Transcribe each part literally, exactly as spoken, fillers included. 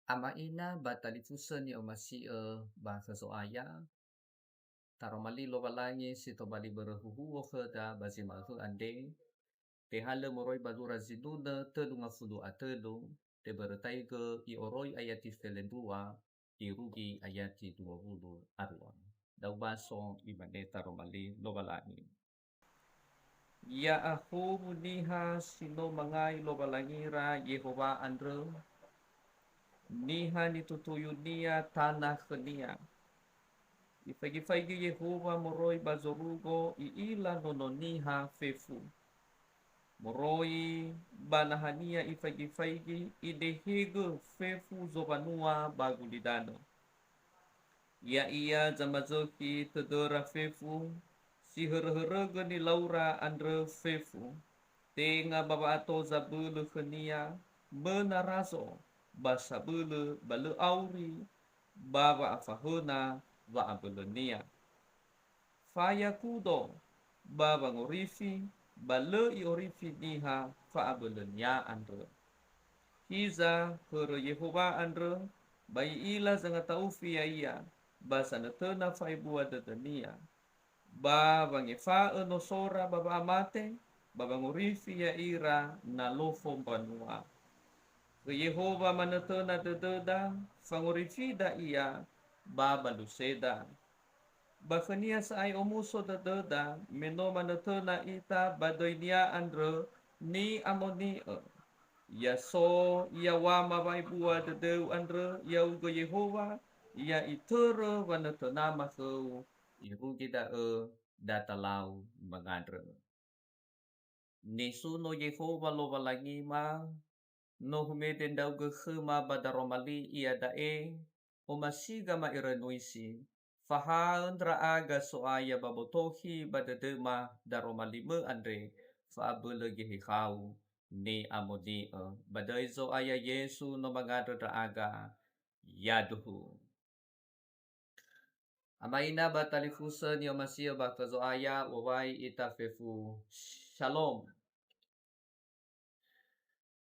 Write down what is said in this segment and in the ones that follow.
Ama ina ba talifusö ni'omasi'ö ba khö Zo'aya, taroma li Lowalangi si tobali börö huhuo khöda ba zi ma'ökhö andre, tehalö moroi ba zura zinunö tölu ngafulu a tölu, tebörötaigö i'oroi ayati felendrua, irugi ayati dua wulu a rua. Da'u baso imane taroma li Lowalangi. Ya'ahowu niha si no mangai Lowalangira Yehowa andrö, niha nitutuyunia tana khönia. Ifaigi-faigi Yehowa moroi ba zorugo i'ila nono niha fefu. Moroi ba nahania ifaigi-faigi idehegö fefu zowanua ba gulidanö. Ya'ia zamazökhi tödöra fefu, si hörö-hörögö nilaura andrö fefu, tenga ba wa'ato zabölö khönia möna razo, ba sabölö ba lö auri, ba wa'afahöna wa'abölönia. Faya kudo ba wangorifi, ba lö i'orifi niha fa'abölönia andrö. Hiza hörö Yehowa andrö, ba i'ila zangata'ufi ya'ia, ba sanötöna fa'ebua dödönia. Ba wangefa'ö nosora ba wa'amate, ba wangorifi ya'ira na lofo mbanua. Khö Yehowa manötöna dödöda, fangorifida ia ba baluseda. Ba khönia sa'ae omuso dödöda, me no manötöna ita ba döinia andrö ni'amoni'ö. Ya so, ya wama wa'ebua dödöu andrö, ya'ugö Yehowa, ya itörö wanötönama khöu, irugi da'ö datalau mangandrö. Nisuno Yehowa Lowalangima, no humede ndra'ugö khöma ba daroma li iada'e, omasiga ma'erönuisi, fahaö ndra'aga So'aya ba botokhi ba dödöma daroma limö andre, fa'abölö gehekhau, ni'amoni'ö. Ba döi Zo'aya Yesu no mangandrö ndra'aga, yaduhu. Ama ina ba talifusö ni'omasi'ö ba khö Zo'aya, u'owai ita fefu, Shalom.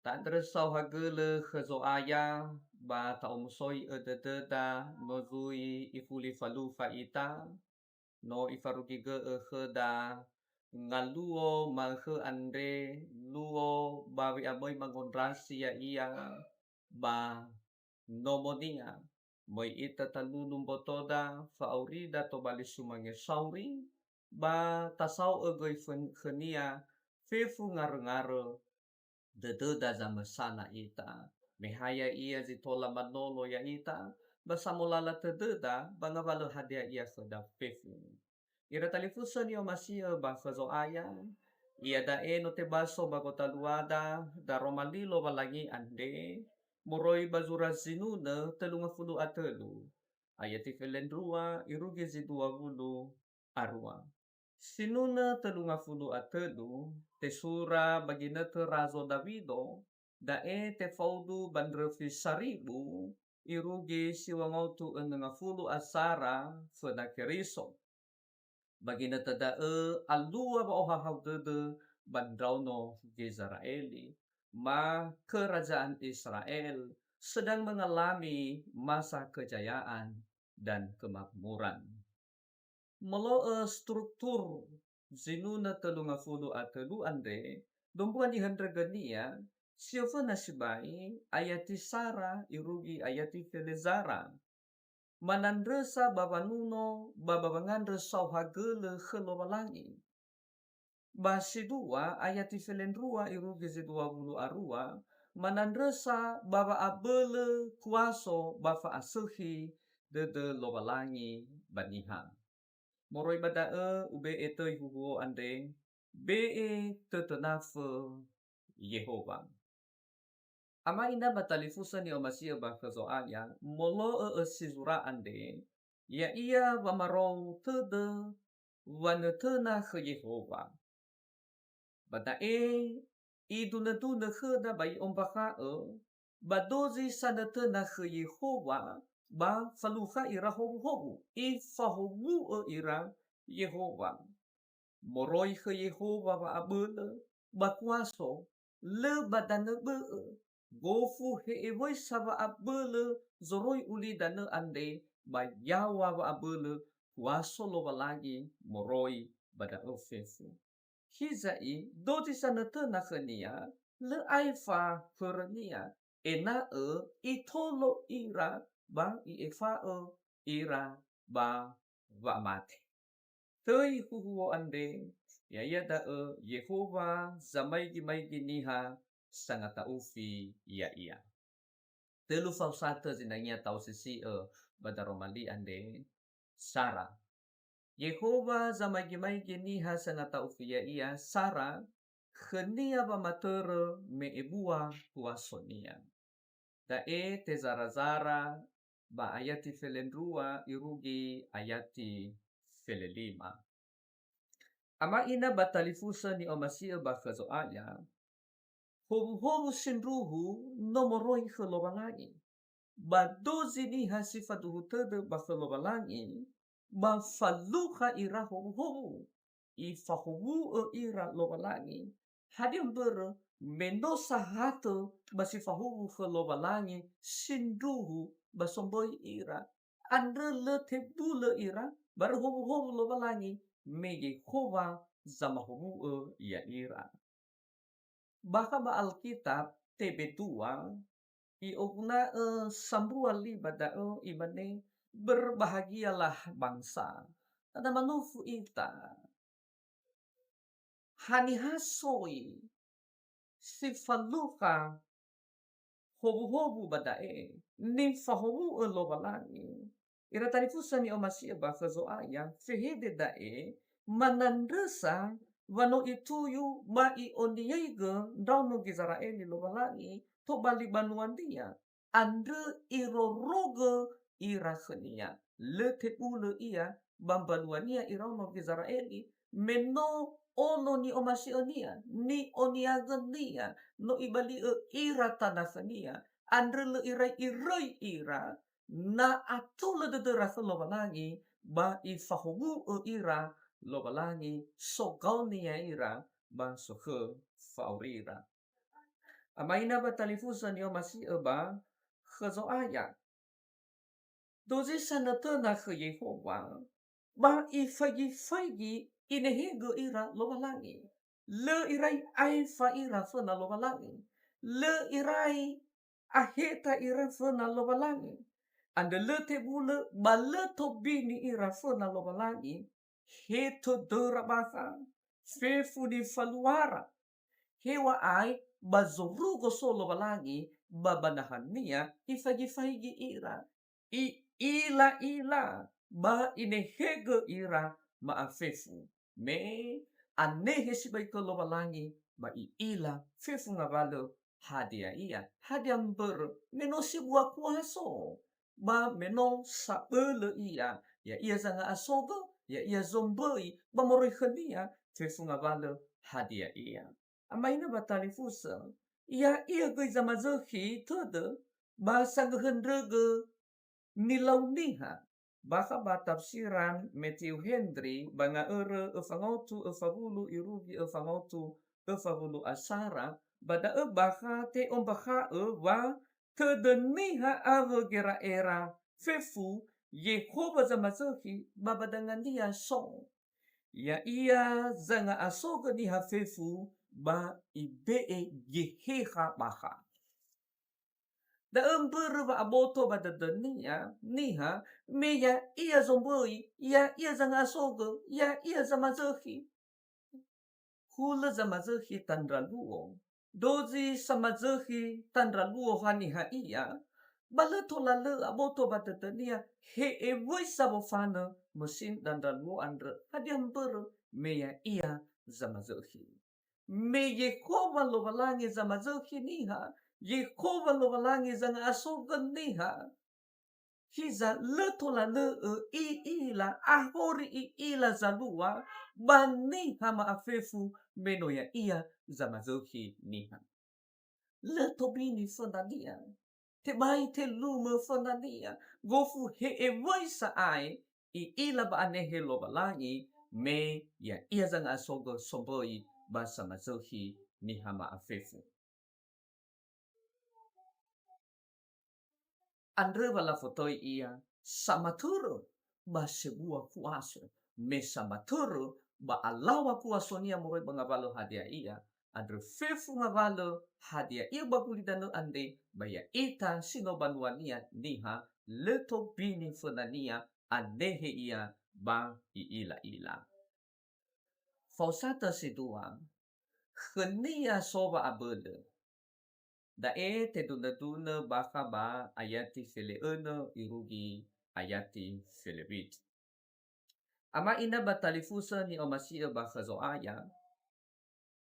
Ta'andrö saohagölö khö Zo'aya, ba ta'omusoi'ö dödöda, no zui ifuli falufa ita, no ifarugigö'ö khöda ngaluo ma'ökhö andre, luo ba we'amöi mangondrasi ya'ia ba nomonia. Möi ita tanunu mbotoda, fa'aurida tobali sumange sauri, ba tasao'ö göi fön-, khönia fefu ngarö-ngarö, dödöda zamösana ita. Me ha ya'ia zi tola manolo ya'ita, ba samolala tödöda, ba ngawalö hadia ia khöda fefu. Ira talifusö ni'omasi'ö ba khö Zo'aya, iada'e no tebaso ba gotaluada daroma li Lowalangi andre, moroi ba zura zinunö tölu ngafulu a tölu, ayati felendrua irugi zi dua wulu a rua. Sinunö tölu ngafulu a tölu, tesura ba ginötö Razo Dawido, da'e tefaudu ba ndröfi saribu, irugi si wangotu önö ngafulu a sara föna Keriso. Ba ginötö da'ö alua wa'ohahau dödö ba ndraono Gizera'eli, ma kerajaan Israel sedang mengalami masa kejayaan dan kemakmuran. Molo'ö struktur zinunö tölu ngafulu a tölu andre, dombua nihöndrögönia, si oföna sibai, ayati sara irugi ayati felezara. Manandrösa ba wanuno ba ba wangandrö saohagölö khö Lowalangi. Ba si dua, ayati felendrua irugi zi dua wulu a rua, manandrösa ba wa'abölö kuaso ba fa'asökhi dödö Lowalangi ba niha. Moroi ba da'ö ube'e töi huhuo andre, be'e tötönafö Yehowa. Ama ina ba talifusö ni'omasi'ö ba khö Zo'aya, molo'ö ösi zura andre, ya'ia wamarou tödö wanötöna khö Yehowa. Ba da'e idunödunö khöda ba i'ombakha'ö, ba dozi sanötöna khö Yehowa, ba falukha ira howuhowu, ifahowu'ö ira Yehowa. Moroi khö Yehowa wa'abölö, ba kuaso, lö ba danö bö'ö, gofu he'ewöisa wa'abölö zoroi ulidanö andre ba yaŵa wa'abölö kuaso Lowalangi moroi ba da'ö fefu. Hiza'i, dozi sanötöna khönia, lö aefa khörönia, ena'ö itolo ira ba i'efa'ö ira ba wa'amate. Töi huhuo andre, ya'ia da'ö Yehowa zamaigi-maigi niha sangata'ufi ya'ia. Tölu faosatö zinangea ta'osisi'ö ba daroma li andre, Sara. Yehowa zamaigi-maigi niha sangata'ufi ya'ia, Sara, khönia wamatörö me ebua kuasonia. Da'e tezara-zara ba ayati felendrua irugi ayati felelima. Ama ina ba talifusö ni'omasi'ö ba khö Zo'aya, howuhowu sindruhu no moroi khö Lowalangi. Ba dozi niha si faduhu tödö ba khö Lowalangi, ba falukha ira howuhowu. Ifahowu'ö ira Lowalangi. Hadia mbörö? Me no sahatö ba si fahuwu khö Lowalangi sindruhu ba somböi ira. Andrö lö tebulö ira, barö howuhowu Lowalangi, me Yehowa zamahowu'ö ya'ira. Bakha ba Alkitab, tebe dua, i'oguna'ö sambua li ba da'ö, imane, "Berbahagialah bangsa." Tada manofu ita. Haniha soi si falukha howuhowu ba da'e, nifahowu'ö Lowalangi. Ira talifusö ni'omasi'ö ba khö Zo'aya, fehede da'e, manandrösa wa no ituyu ba i'oniaigö ndraono Gizera'eli Lowalangi, tobali banua-Nia. Andrö irorogö ira khönia. Lö tebulö ia ba mbaluania iraono Gizera'eli, me no ono ni'omasi'önia, ni'oniagönia, no ibali'ö ira tana khönia. Andrö lö irai iröi ira, na atulö dödöra khö Lowalangi, ba ifahowu'ö ira Lowalangi, sogaoni ya'ira ba sokhö fa'aurira. Ama ina ba talifusö ni'omasi'ö ba khö Zo'aya. Dozi sanötöna khö Yehowa, ba ifaigi-faigi inehegö ira Lowalangi. Lö irai aefa ira föna Lowalangi. Lö irai aheta ira föna Lowalangi. Andrö lö tebulö ba lö tobini ira föna Lowalangi, he tödöra bakha, fefu nifaluara. Heŵa'ae ba zorugo so Lowalangi ba ba nahania ifaigi-faigi ira. I'ila-ila ba inehegö ira ma'afefu. Me anehe sibai khö Lowalangi ba i'ila fefu ngawalö hadia ia, hadia mbörö, me no sebua kuaso, ba me no sabölö ia, ya'ia zanga'asogö, ya'ia zomböi, ba moroi khönia fefu ngawalö hadia ia. Ama ina ba talifusö, ya'ia göi zamazökhi tödö ba sangöhöndrögö nilau niha. Bakha ba tafsiran Matthew Henry ba nga'örö öfa ngaotu öfa wulu irugi öfa ngaotu öfa wulu asara, ba da'ö bakha te'ombakha'ö wa tödö niha awö gera'era fefu Yehowa zamazökhi ba ba dangania so. Ya'ia zanga'asogö niha fefu ba ibe'e Geheha bakha. Da'ö mbörö wa'aboto ba dödönia niha, me ya'ia zomböi, ya'ia zanga'asogö, ya'ia zamazökhi. Hulö zamazökhi tandraluo. Dozi samazökhi tandraluo haniha ia, ba lö tola lö aboto ba dödönia he ewöisa wofanö mösin dandraluo andrö. Hadia mbörö? Me ya'ia zamazökhi. Me Yehowa Lowalangi zamazökhi niha, Yehowa Lowalangi zanga'asogö niha. Hiza lö tola lö'ö i'ila, ahori i'ila zalua ba niha ma'afefu me no ya'ia zamazökhi niha. Lö tobini fönania. Tebai telumö fönania. Gofu he ewöisa ae i'ila ba anehe Lowalangi me ya'ia zanga'asogö somböi ba samazökhi niha ma'afefu. Andrö wa lafotöi ia samatörö ba sebua kuaso. Me samatörö ba alaŵa kuasonia moroi ba ngawalö hadia ia, andrö fefu ngawalö hadia ia ba gulidanö andre, ba ya'ita si no banuania niha, lö tobini fönania, anehe ia ba i'ila'ila. Faosatö si dua, khönia so wa'abölö. Da'e tedunö-dunö bakha ba ayati fele'önö irugi ayati felewitu. Ama ina ba talifusö ni'omasi'ö ba khö Zo'aya,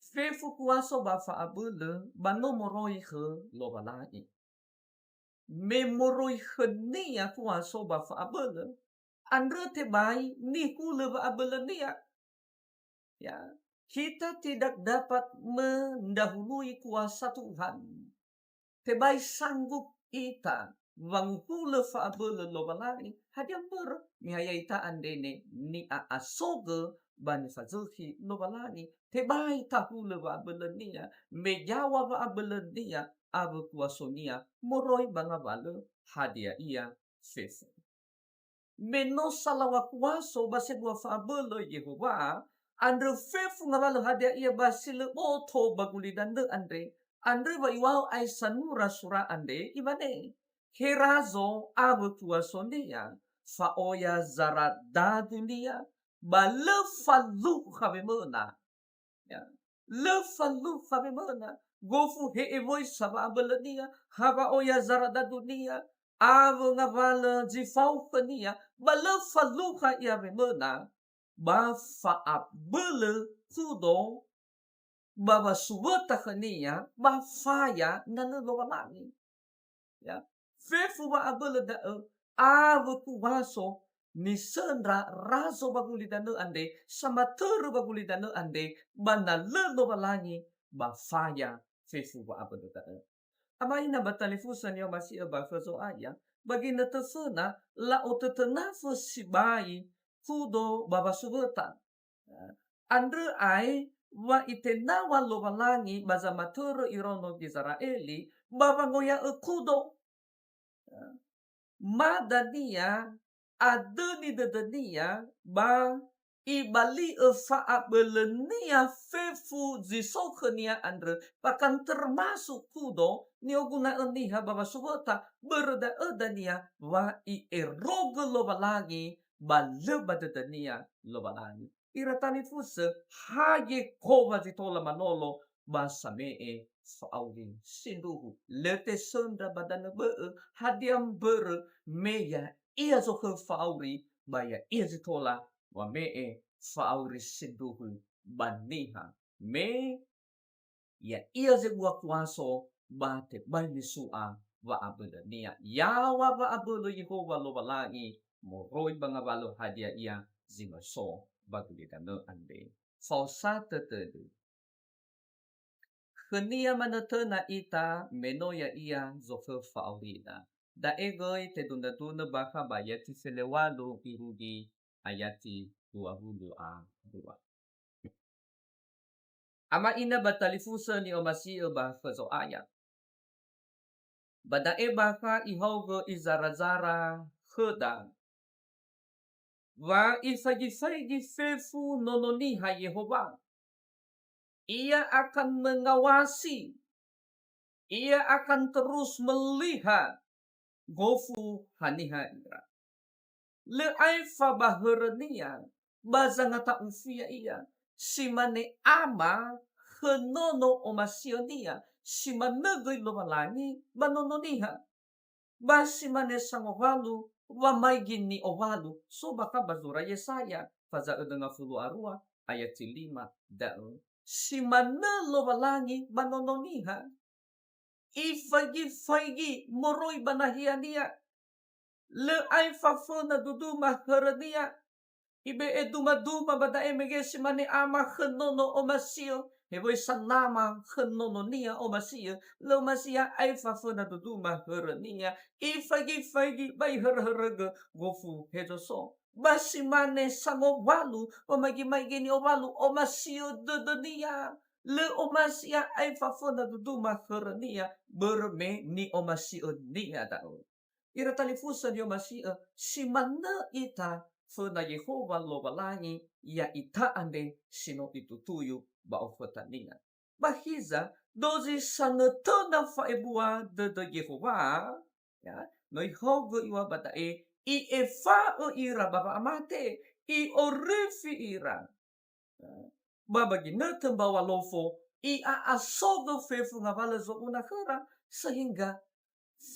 fefu kuaso ba fa'abölö ba no moroi khö Lowalangi. Me moroi khönia kuaso ba fa'abölö, andrö tebai nihulö wa'abölönia. Ya, kita tidak dapat mendahului kuasa Tuhan. Tebai sanggup ita wanguhulö fa'abölö Lowalangi, hadia mbörö? Me ha ya'ita andre ne ni'a'asogö ba nifazökhi Lowalangi, tebai tahulö wa'abölönia, me yaŵa wa'abölönia awö kuasonia moroi ba ngawalö hadia ia fefu. Me no salaŵa kuaso ba sebua fa'abölö Yehowa, andrö fefu ngawalö hadia ia ba si lö boto ba gulidanö andre, andrö wa iŵa'ö ae sanura sura andre, imane, "He Razo awö kuasonia, fa'oya zaradadunia, ba lö falukha wemöna." Ya. Lö falukha wemöna, gofu he'ewöisa wa'abölönia, ha wa'oya zaradadunia, awö ngawalö zi fao khönia, ba lö falukha ia wemöna, ba fa'abölö kudo, ba wasuwöta khönia, ba faya na lö Lowalangi. Ya. Fefu wa'abölö da'ö, awö kuaso nisöndra Razo ba gulidanö andre, samatörö ba gulidanö andre, ba na lö Lowalangi, ba faya fefu wa'abölö da'ö. Ama ina ba talifusö ni'omasi'ö ba khö Zo'aya, ba ginötö föna la'otötönafö sibai kudo ba wasuwöta. Andrö ae wa itenaw̃a Lowalangi ba zamatörö iraono Gizera'eli ba wangoya'ö kudo. Ma dania adöni dödönia ba ibali'ö fa'abölönia fefu zi so khönia andrö, bahkan termasuk kudo ni'oguna'ö niha ba wasuwöta, börö da'ö dania wa i'erogö Lowalangi ba lö ba dödönia Lowalangi. Ira talifusö, ha Yehowa zi tola manolo ba same'e fa'auri sindruhu. Lö tesöndra ba danö bö'ö, hadia mbörö? Me ya'ia zokhö fa'auri, ba ya'ia zi tola wame'e fa'auri sindruhu ba niha. Me ya'ia zebua kuaso ba tebai nisu'a wa'abölönia. Yaŵa wa'abölö Yehowa Lowalangi moroi ba ngawalö hadia ia zi no so ba gulidanö andre. Faosatö tödö. Khönia manötöna ita me no ya'ia zokhö fa'aurida. Da'e göi tedunödunö bakha ba ayati felewalu irugi ayati dua wulu a dua. Ama ina ba talifusö ni'omasi'ö ba khö Zo'aya. Ba da'e bakha ihaogö izarazara khöda, wa ifaigi-faigi fefu Nono Niha Yehowa. Ia akan mengawasi, Ia akan terus melihat gofu haniha ira. Lö aefa ba hörönia, ba zangata'ufi ya'ia, si mane ama khö nono omasiönia, si manö göi Lowalangi ba Nono Niha. Ba si mane sangowalu wamaigi ni'owalu, so bakha ba zura Yesaya, faza ödö ngafulu a rua, ayati lima da'ö. Si manö Lowalangi ba Nono Niha. Ifaigi-faigi moroi ba nahiania. Lö aefa föna duduma hörönia. Ibe'e duma-duma ba da'e mege si mane ama khö nono omasiö, hewöi sa nama khö nononia omasiö, lö omasi'a aefa föna duduma hörönia. Ifaigi-faigi ba ihörö-hörögö gofu hezo so. Ba si mane sangowalu, wamaigi-maigi ni'owalu, omasiö dödönia. Lö omasi'a aefa föna duduma hörönia, börö me ni'omasiönia da'ö. Ira talifusö ni'omasi'ö, si manö ita föna Yehowa Lowalangi, ya'ita andre si no itutuyu ba ofötania. Ba hiza, dozi sanötöna fa'ebua dödö Yehowa, ya, no ihaogö iŵa'ö ba da'e, i'efa'ö ira ba wa'amate, i'orifi ira. Ba ba ginötö mbaŵa lofo, i'a'asogö fefu ngawalö zoguna khöra, sehingga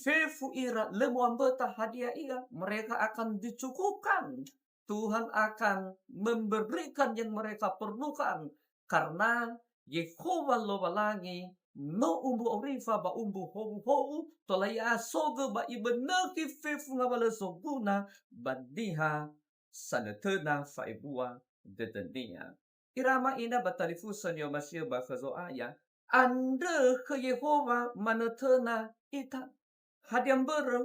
fefu ira lö mo'amböta hadia ia, mereka akan dicukupkan. Tuhan akan memberikan yang mereka perlukan, karena Yehowa Lowalangi no umbu orifa ba umbu howuhowu, tola i'a'asogö ba ibönökhi fefu ngawalö zoguna ba niha sanötöna fa'ebua dödönia. Ira ama ina ba talifusö ni'omasi'ö ba khö Zo'aya, andrö khö Yehowa manötöna ita. Hadia mbörö?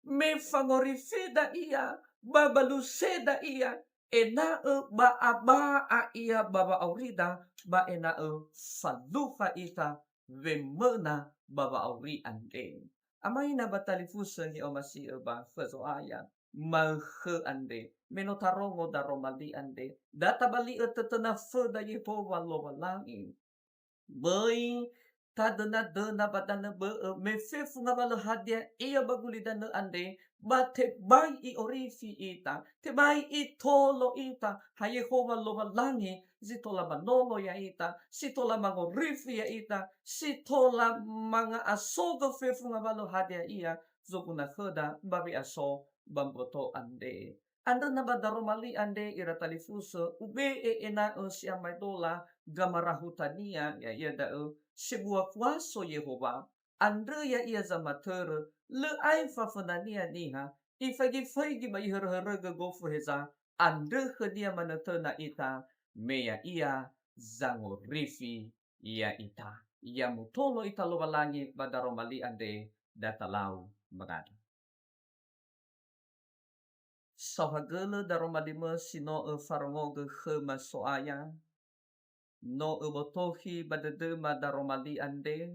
Me fangorifida ia, ba baluseda ia, ena'ö ba aba'a ia ba wa'aurida, ba ena'ö falukha ita wemöna ba wa'auri andre. Ama ina ba talifusö ni'omasi'ö ba khö Zo'aya, ma'ökhö andre, me no tarongo daroma li andre, da tabali'ö tötöna föda Yehowa Lowalangi. Böi tadönadöna ba danö bö'ö, me fefu ngawalö hadia ia ba gulidanö andre, ba tebai i'orifi ita, tebai itolo ita, ha Yehowa Lowalangi zi tola manolo ya'ita, si tola mangorifi ya'ita, si tola manga'asogö fefu ngawalö hadia ia zoguna khöda ba we'aso ba mboto andre. Andrö na ba daroma li andre ira talifusö, ube'e ena'ö si amaedola gamarahutania, ya'ia da'ö sebua kuaso Yehowa, andrö ya'ia zamatörö, lö aefa fönania niha, ifaigi-faigi ba ihörö-hörögö gofu heza, andrö khönia manötöna ita, me ya'ia zangorifi ya'ita. Ya mutolo ita Lowalangi ba daroma li andre, da talau mangandrö. Saohagölö daroma limö si no öfarongogö khöma So'aya, no öbotokhi ba dödöma daroma li andre,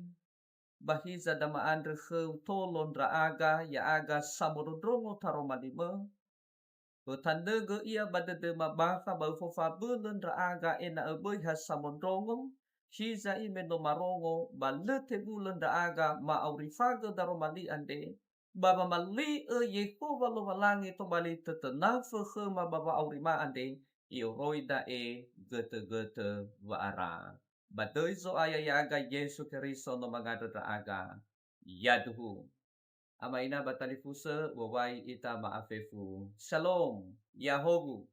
ba hiza da ma'andrö khöu tolo ndra'aga, ya'aga samondrondrongo taroma limö. Ötanögö ia ba dödöma bakha ba öfofabölö ndra'aga ena'ö böi ha samondrongo, hiza i me no marongo, ba lö tebulö ndra'aga ma'aurifagö daroma li andre, ba wamali'ö Yehowa Lowalangi tobali tötönafö khöma ba wa'aurima andre, i'oroi da'e götögötö wa'ara. Ba döi Zo'aya ya'aga Yesu Keriso no mangandrö ndra'aga. Yaduhu. Ama ina ba talifusö, uŵa'ö ita ma'afefu. Shalom. Ya'ahowu.